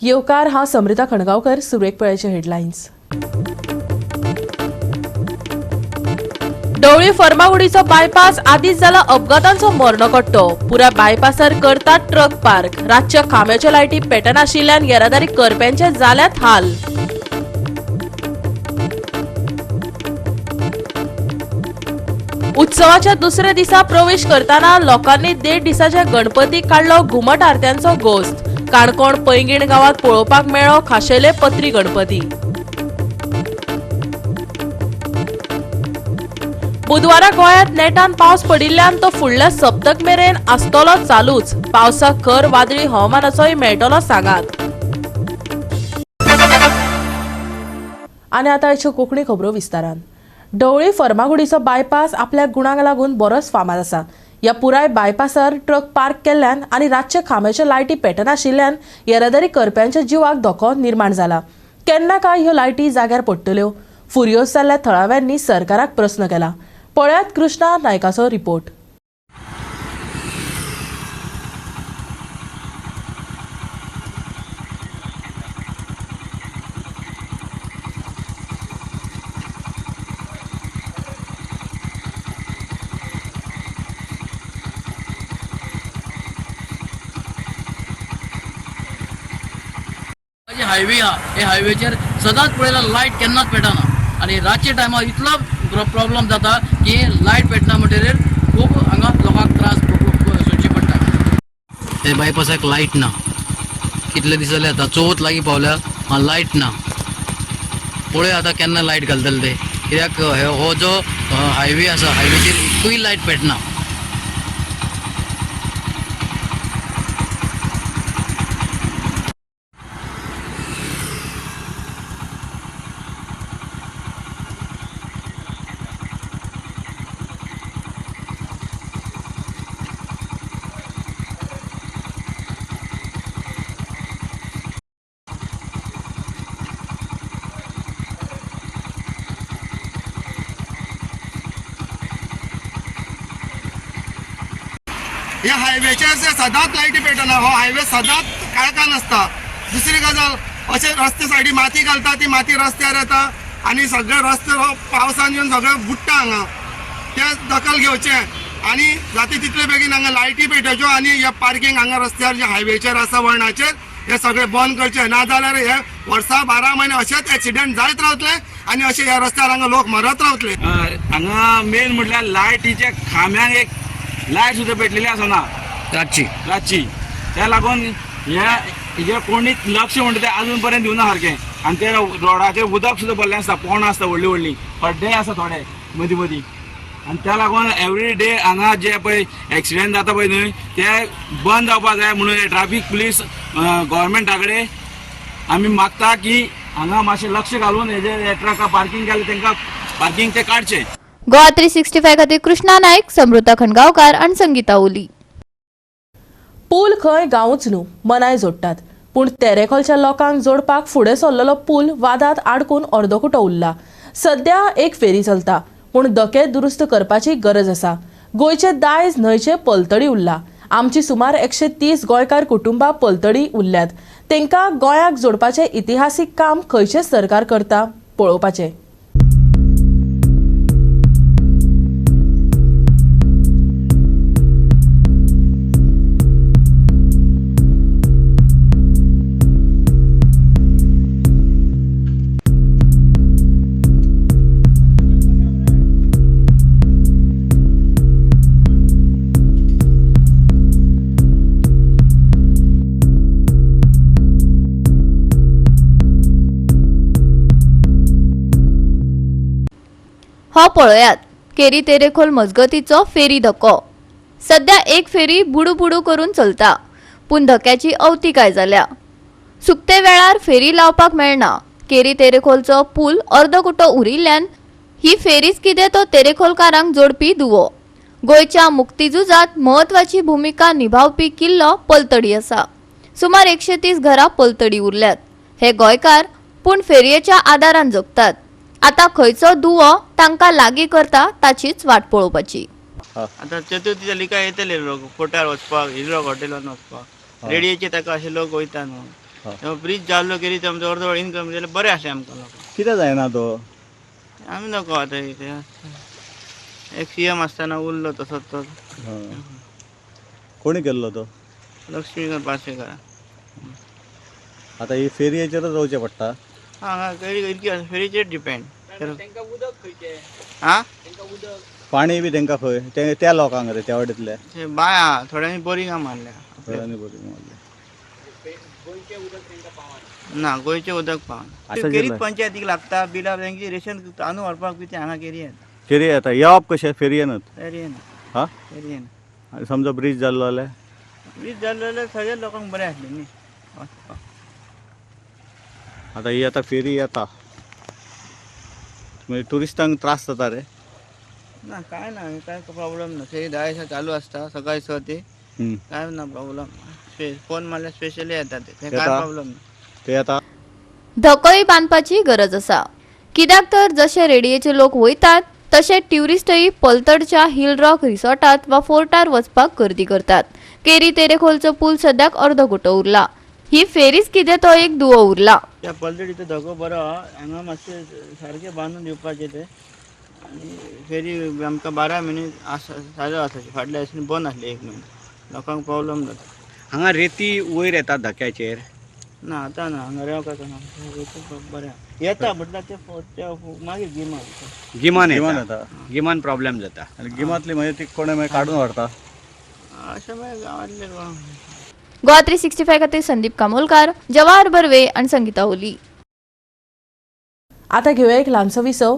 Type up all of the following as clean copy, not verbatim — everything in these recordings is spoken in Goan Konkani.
येवकार, हांव समृता खणगांवकर. सुरवेक पळयाचे हेडलायन्स. ढवळी फर्मागुडीचो बायपास आदींच जाला अपघातांचो मरणकट्टो. पुराय बायपासार करतात ट्रक पार्क. रातच्या खांब्याच्यो लायटी पेटनाशिल्ल्यान येरादारी करप्यांचे जाल्यात हाल. उत्सवाच्या दुसऱ्या दिसा प्रवेश करताना लोकांनी 1.5 दिसाच्या गणपती काडलो घुमट आरत्यांचो गोस्त. काणकोण पैंगीण गांवात पळोवपाक मेळ्ळो खाशेले पत्री गणपती. बुधवारा गोंयांत नेटान पावस पडिल्ल्यान तो फुडल्या सप्तक मेरेन आसतलो चालूच. पावसाक खर वादळी हवामानाचोय मेळटलो सांगात. आनी आतां आयच्यो कोंकणी खबरो विस्तारान. ढवळी फर्मागुडीचो बायपास आपल्या गुणांक लागून बरोच फामाद आसा. ह्या पुराय बायपासार ट्रक पार्क केल्ल्यान आनी रातचे खांब्याच्यो लायटी पेटनाशिल्ल्यान येरादारी करप्यांच्या जिवाक धोको निर्माण जाला. केन्ना काय ह्यो लायटी जाग्यार पडटल्यो? फुर्योज जाल्ल्या थळाव्यांनी सरकाराक प्रस्न केला. पळयात कृष्णा नायकाचो रिपोर्ट. हायवे हा हे हायवेचेर सदांच पळयल्यार लायट केन्नाच पेटना आनी रातच्या टायमार इतलो प्रॉब्लम जाता की लायट पेटना म्हणटकीर खूब हांगा लोकांक त्रास सोंसचे पडटा. हे बायपासाक लायट ना, कितले दीस जाले आतां चवथ लागीं पावल्या, लायट ना. पळय आतां केन्ना लायट घालतले ते, कित्याक हो जो हायवे आसा हायवेचेर एकूय लायट पेटना. ह्या हायवेचेर सदांच लायटी पेटना, हो हायवे सदांच काळखान आसता. दुसरी गजाल, अशे रस्ते सायडी माती घालता, ती माती रस्त्यार येता आनी सगळे रस्ते हो पावसान येवन सगळे बुडटा हांगा. ते दखल घेवचें आनी जाता तितले बेगीन हांगा लायटी पेटोवच्यो आनी हे पार्किंग हांगा रस्त्यार जे हायवेचेर आसा वळणाचेर हे सगळे बंद करचे. ना जाल्यार हे वर्सा 12 म्हयने अशेच एक्सिडंट जायत रावतले आनी अशे ह्या रस्त्यार हांगा लोक मरत रावतले. हांगा मेन म्हटल्यार लायटीच्या खांब्यांक एक लायट सुद्दां पेटलेली आसना रातची रातची. त्या लागून हे कोणीच लक्ष म्हणटा तें अजून पर्यंत दिवना सारकें. आनी ते रोडाचेर उदक सुद्दां भरलें आसता, पोंड आसता, व्हडली व्हडली खड्डे आसा थोडे मदीं मदीं. आनी त्या लागून एवरी डे हांगा जे पळय एक्सिडंट जाता पळय न्हय ते बंद जावपाक जाय म्हणून ट्राफीक पुलीस गव्हर्मेंटा कडेन आमी मागता की हांगा मातशें लक्ष घालून हेजे ट्रका पार्किंग केलें तांकां पार्किंग ते काडचें. गोवा 365 खातीर कृष्णा नायक, समृता खणगांवकार आनी संगीता ओली. पूल खंय गांवूच न्हू, मनाय जोडटात. पूण तेरेखोलच्या लोकांक जोडपाक फुडें सरलेलो पूल वादांत आडकून अर्दकुटो उरला. सद्या एक फेरी चलता, पूण धके दुरुस्त करपाची गरज आसा. गोंयचे दायज न्हंयचे पलतडी उरला. आमची सुमार 130 गोंयकार कुटुंबां पलतडी उरल्यात. तांकां गोंयाक जोडपाचें इतिहासीक काम खंयचें सरकार करता पळोवपाचें. हो पळयात केरी तेरेखोल मजगतीचो फेरी धको. सध्या एक फेरी बुडू बुडू करून चलता, पूण धक्याची अवतिकाय जाल्या. सुकते वेळार फेरी लावपाक मेळना. केरी तेरेखोलचो पूल अर्दकुटो उरिल्ल्यान ही फेरीच कितें तो तेरेखोलकारांक जोडपी दुवो. गोंयच्या मुक्तीझुजांत म्हत्वाची भुमिका निभावपी किल्लो पलतडी आसा. सुमार 130 घरां पलतडी उरल्यात. हे गोंयकार पूण फेरयेच्या आदारान जगतात. आता खंयचो दुवो तांकां लागीं करता ताचीच वाट पळोवपाची. आता चतुर्थी जाली काय येतले लोक फोटार वचपाक, हिरॉक हॉटेलान वचपाक, रेडयेचे ताका अशे लोक वयता न्हू. तेव्हा ब्रिज जाल्लो केरी ते आमचो अर्दो इनकम जाल्यार बरें आसलें आमकां लोकांक. कित्याक जायना तो? आमी नको आतां एक सी एम आसतना उरलो तसोच तो. कोणी केल्लो तो? लक्ष्मीकांत पार्सेकर. आतां ही फेरयेचेरच रावचें पडटा. हांगा केरी इतकी आसा फेरीचेर डिपेंड. तांकां उदक खंयचें? आं, तांकां उदक पाणी बी तांकां खंय ते त्या लोकांक रे त्या वाटेंतल्या? ते बांय आहा, थोड्यांनी बोरिंगां मारल्या. थोड्यांनी बोरींग मारल्या. गोंयचें उदक तांकां पावना. ना, गोंयचें उदक पावना. केरीच पंचायतीक लागता बिलां, तांची रेशन तांदूळ व्हरपाक बी ते हांगा केरी येता. फेरी येता. येवप कशें फेरयेनच? फेरयेन. हा, फेरयेन. आनी समजा ब्रीज जाल्लो जाल्यार? ब्रीज जाल्लो जाल्यार सगळ्या लोकांक बरें आसलें न्ही. आतां ही आतां फेरी येता म्हणजे ट्युरिस्टांक त्रास जाता रे? ना, काय ना, काय प्रॉब्लम ना. फेरी 10 दिसा चालू आसता, सकाळी 6 ते. काय ना प्रॉब्लम. फोन मारल्यार स्पेशली येता ते, काय येता? प्रॉब्लम ना. ते येता. धकोय बांदपाची गरज आसा, कित्याक तर जशे रेडयेचे लोक वयतात तशे ट्युरिस्टय पलतडच्या हिल रॉक रिसॉर्टात वा फोर्टार वचपाक गर्दी करतात. केरी तेरेखोलचो पूल सद्याक अर्दकुटो उरला. ही फेरीच कितें तो एक दुवो उरला. त्या पलतडीचो धको बरो आहा, हांगा मातशें सारकें बांदून दिवपाचें तें. आनी फेरी आमकां 12 म्हयने आसा, चालू आसा. फाटल्या दिसांनी बंद आसली 1 म्हयनो, लोकांक प्रॉब्लम जाता. हांगा रेती वयर येता धक्याचेर? ना, आतां ना, हांगा रेंव ना, बरें येता म्हटल्यार ते मागीर गिमान. गिमान गिमान येता. येता. गिमान प्रॉब्लेम जाता. आनी गिमांतली म्हणजे ती कोणें मागीर काडून व्हरता? अशें मागीर गांवांतले लोक. गोवा 365 खातीर संदीप कामोलकार, जवाहर बर्वे आनी संगीता ओली. आता घेवया एक ल्हानसो विसव.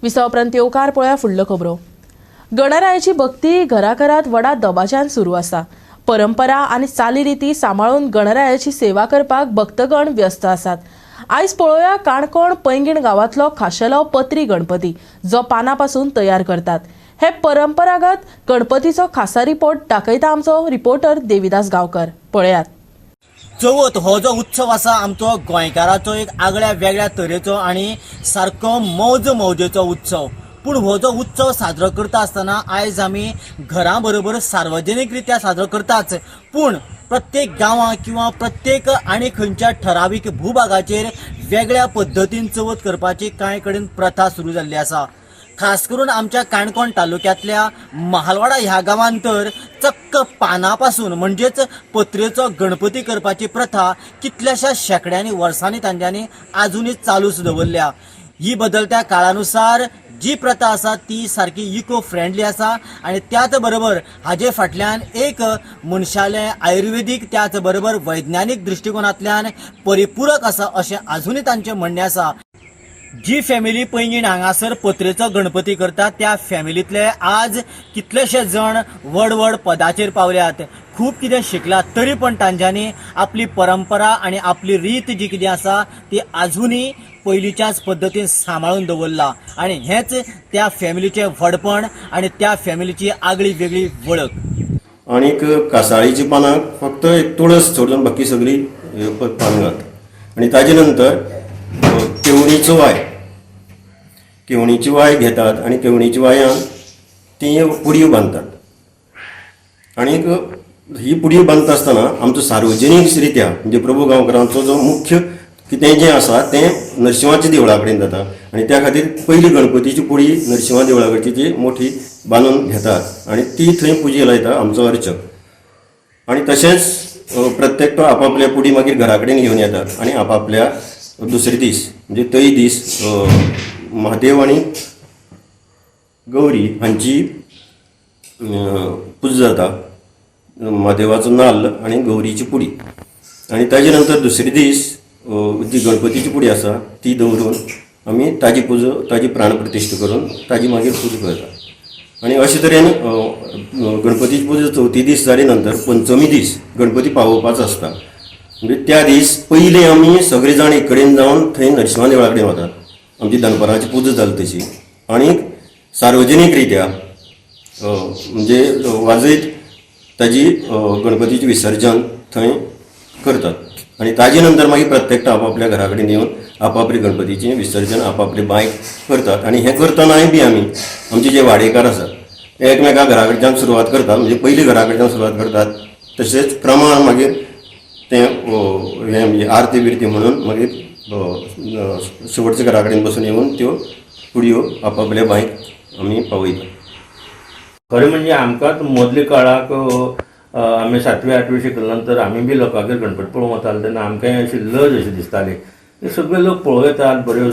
विसवा उपरांत येवकार पळोवया फुडल्यो खबरो. गणरायाची भक्ती घराघरात व्हडा दबाज्यान सुरू आसा. परंपरा आनी चालीरिती सांबाळून गणरायाची सेवा करपाक भक्तगण व्यस्त आसात. आयज पळोवया काणकोण पैंगीण गांवांतलो खाशेलो पत्री गणपती जो पानां पासून तयार करतात. हे परंपरागत गणपतीचो खासा रिपोर्ट दाखयता आमचो रिपोर्टर देविदास गांवकर. पळयात. चवथ हो जो उत्सव आसा आमचो गोंयकाराचो एक आगळ्या वेगळ्या तरेचो आनी सारको मौज मौजेचो उत्सव. पूण हो जो उत्सव साजरो करता आसतना आयज आमी घरां बरोबर सार्वजनीक रित्या साजरो करताच, पूण प्रत्येक गांवांत किंवा प्रत्येक आनी खंयच्या ठरावीक भूभागाचेर वेगळ्या पद्दतीन चवथ करपाची कांय कडेन प्रथा सुरू जाल्ली आसा. खास करून आमच्या काणकोण तालुक्यांतल्या महालवाडा ह्या गांवांत तर चक्क पानां पासून म्हणजेच पत्रेचो गणपती करपाची प्रथा कितल्याश्या शेंकड्यांनी वर्सांनी तांच्यांनी आजुनूय चालूच दवरल्या. ही बदलत्या काळानुसार जी प्रथा आसा ती सारकी इको फ्रेंडली आसा आनी त्याच बरोबर हाजे फाटल्यान एक मनशालें आयुर्वेदीक त्याच बरोबर वैज्ञानीक दृश्टिकोनांतल्यान परिपूरक आसा अशें आजुनूय तांचें म्हणणें आसा. जी फॅमिली पैंगीण हांगासर पत्रेचो गणपती करता त्या फॅमिलींतले आज कितलेशे जण व्हड व्हड पदाचेर पावल्यात, खूब कितें शिकलां, तरी पण तांच्यांनी आपली परंपरा आनी आपली रीत जी कितें आसा ती आजुनूय पयलींच्याच पद्दतीन सांबाळून दवरला आनी हेंच त्या फॅमिलीचें व्हडपण आनी त्या फॅमिलीची आगळी वेगळी वळख. आणीक कासाळीची पानां फक्त एक तुळस सोडून बाकी सगळी पानां घालता. आनी ताजे नंतर केवणीचो वाय, केवणीची वाय घेतात आनी केवणीच्या वायान ती पुडयो बांदतात. आणीक ही पुडयो बांदता आसतना आमचो सार्वजनीक रित्या म्हणजे प्रभू गांवकरांचो जो मुख्य कितें जें आसा तें नरशिंवाच्या देवळा कडेन जाता आनी त्या खातीर पयली गणपतीची पुडी नरशिंवा देवळा कडची ती मोठी बांदून घेतात आनी ती थंय पुजे लायता आमचो अर्चक. आनी तशेंच प्रत्येक तो आपापल्या पुडी मागीर घरा कडेन घेवन येतात आनी आपापल्या दुसरे दीस म्हणजे तय दीस महादेव आनी गौरी हांची पुजा जाता. म्हादेवाचो नाल्ल आनी गौरीची पुडी आनी ताजे नंतर दुसरे दीस जी गणपतीची पुडी आसा ती दवरून आमी ताजी पुजा, ताजी प्राण प्रतिश्ठा करून ताजी मागीर पुजा करता. आनी अशे तरेन गणपतीची पुजा चवथी दीस जाले नंतर पंचमी दीस गणपती पावोवपाचो आसता. म्हणजे त्या दीस पयलीं आमी सगळे जाण एक कडेन जावन थंय नरशिंवा देवळा कडेन वतात, आमची दनपरांची पुजा जाली तशी आनी सार्वजनीक रित्या म्हणजे वाजयत ताजी गणपतीचें विसर्जन थंय करतात. आनी ताजे नंतर मागीर प्रत्येक आपापल्या घरा कडेन येवन आपापले गणपतीचें विसर्जन आपापले बांयक करतात. आनी हें करतनाय बी आमी आमचे जे वाडेकार आसात एकमेका घरा कडच्यान सुरवात करतात, म्हणजे पयली घरा कडच्यान सुरवात करतात, तशेंच प्रमाण मागीर तें हें म्हणजे आरती बिरती म्हणून मागीर शेवटच्या घरा कडेन बसून येवन त्यो पुडयो आपापल्या बांयक आमी पावयतात. खरें म्हणजे आमकांच मदल्या काळाक आमी 7वी 8वी शिकले नंतर आमी बी लोकांगेर गणपती पळोवंक वताले तेन्ना आमकांय अशी लज अशी दिसताली. सगळे लोक पळोवं येतात, बऱ्यो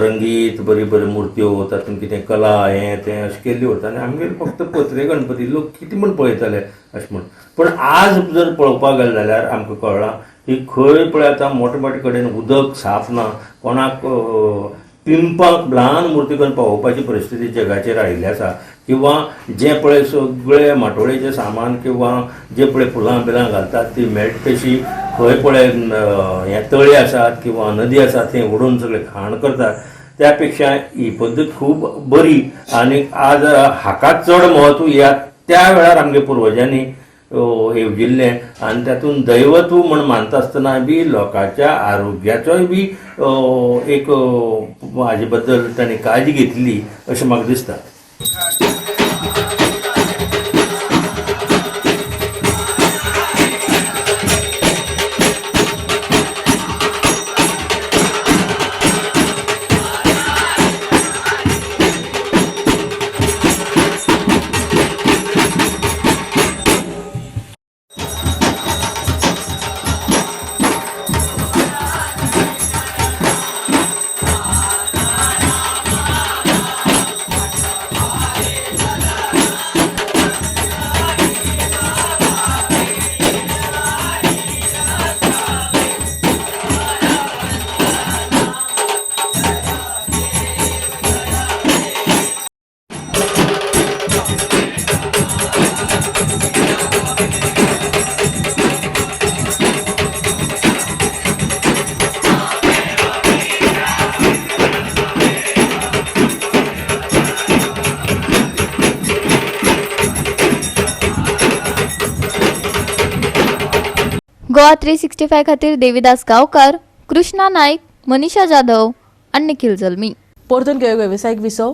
रंगीत बऱ्यो बऱ्यो मुर्त्यो, तातूंत कितें कला हें तें अशें केल्ली उरता आनी आमगेर फक्त पत्रे गणपती लोक कितें म्हूण पळयताले अशें म्हूण. पूण आज जर पळोवपाक गेलें जाल्यार आमकां कळ्ळां की खंय पळय आतां मोठे मोठे कडेन उदक साफ ना, कोणाक पिंपाक ल्हान मुर्ती करून पावोवपाची परिस्थिती जगाचेर आयिल्ली आसा. किंवां जें पळय सगळें माटोळेचें सामान किंवां जें पळय फुलां बिलां घालतात ती मेळटा तशी खंय पळय हें तळी आसात किंवां नदी आसात थंय उडोवन सगळें घाण करतात. त्या पेक्षा ही पद्दत खूब बरी आनी आज हाका चड म्हत्व ह्या त्या वेळार आमगे पुर्वजांनी येवजिल्लें आनी तातूंत दैवत्व म्हण मानता आसतना बी लोकांच्या आरोग्याचोय बी एक हाजे बद्दल तांणी काळजी घेतली अशें म्हाका दिसता. गोवा 365 खातीर देवीदास गांवकार, कृष्णा नाईक, मनीषा जाधव आनी निखिल जल्मी. परतून घेवया वेवसायीक विसव.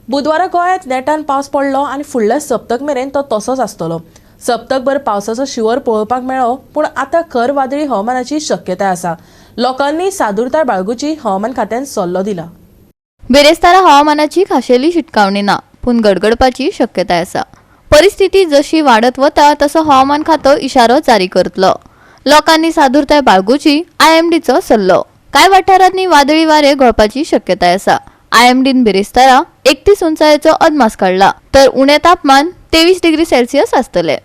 बुधवारा गोंयांत नेटान पावस पडलो आनी फुडल्या सप्तक मेरेन तो तसोच आसतलो. सप्तकभर पावसाचो शिंवर पळोवपाक मेळ्ळो, पूण आतां खर वादळी हवामानाची शक्यताय आसा. लोकांनी सादुरताय बाळगुची हवामान खात्यान सल्लो दिला. बिरेस्तारा हवामानाची खाशेली शिटकावणी ना, पूण गडगडपाची शक्यताय आसा. परिस्थिती जशी वाडत वता तसो हवामान खातो इशारो जारी करतलो. लोकांनी सादुरताय बाळगुची आयएमडीचो सल्लो. कांय वाठारांनी वादळी वारे घोळपाची शक्यताय आसा. आयएमडीन बिरेस्तारा 31 उंचायेचो अदमास काडला, तर उणें तापमान 23 डिग्री सेल्सियस आसतले.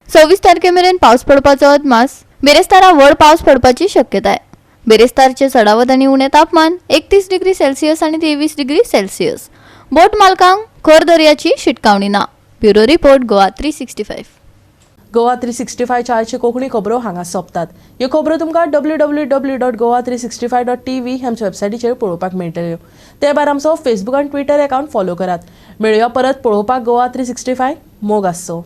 26 तारखे मेरेन पावस पडपाचो अदमास. बिरेस्तारा व्हड पावस पडपाची शक्यताय. बिरेस्तारचे चडावत आनी उणें तापमान 31 डिग्री सेल्सियस आनी 23 डिग्री सेल्सियस. बोट मालकांक खर दर्याची शिटकावणी ना. Bureau report, Goa 365. Goa 365च्या आयची कोंकणी खबरो हांगा सोंपतात. ह्यो खबरो तुमकां www.goa365.tv ह्या आमच्या वेबसायटीचेर पळोवपाक मेळटल्यो. ते भायर आमचो फेसबूक आनी ट्विटर अकावंट फॉलो करात. मेळुया परत पळोवपाक गोवा 365. मोग आसचो.